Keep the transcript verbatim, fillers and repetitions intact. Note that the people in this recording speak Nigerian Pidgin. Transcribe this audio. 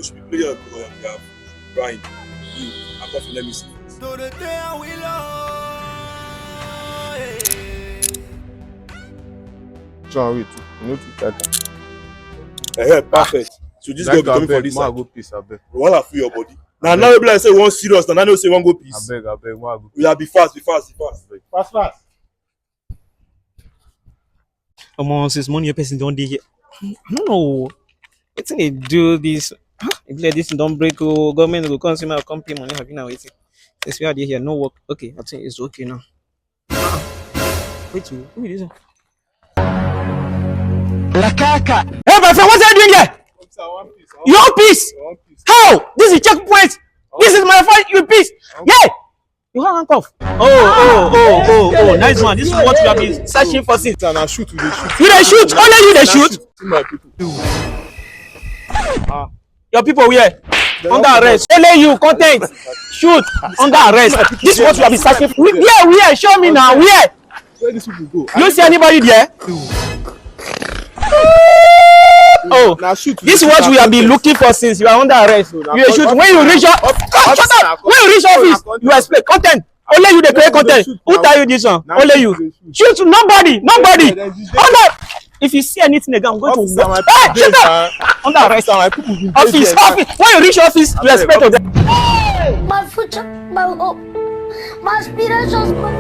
Should be player for your behalf. Brian, you, I got let me see. So the day I will love. John, wait, you know to that. Eh, perfect. So this girl be coming for this Ma side. Go piss, abeg. Wahala for your body. Now, now you be like say one serious. Now, now you say one go piss. Abeg, abeg, ma go. We have be fast, be fast, be fast. Fast, fast. Omo, since morning, your person don dey here. I don't know. Wetin dey do this? Ah, if like this thing don break, oh, government go come say make I come pay money. Have you now waiting? Since we are here, no work. Okay, I think it's okay now. Ah, wait, oh, who is this one? Lakaka. Hey, my friend, what are you doing here? You want peace? How? This is checkpoint. This is my phone. You peace? Yeah. You have handcuff. Oh, oh, oh, oh, oh, nice one. This is what you have been searching for since. And I shoot, we dey shoot. You dey shoot. Only you dey shoot. See my people. Your people where? Under arrest. Only you, content. Shoot. Under arrest. This is what you have been searching for. Where, where? Show me now. Where? Where these people go? You see anybody there? Oh, Now shoot. this is what we have been looking for since. You are under arrest. You dey shoot. When you reach your, shut up. When you reach office, you explain. Content. Only you dey create content. Who tell you this one? Only you. Shoot nobody, nobody. Under. If you see anything again, I'm going to. Hey, shut up. Under arrest. My people been Office, office. When you reach office, you explain to them. My future, my hope, my aspirations, my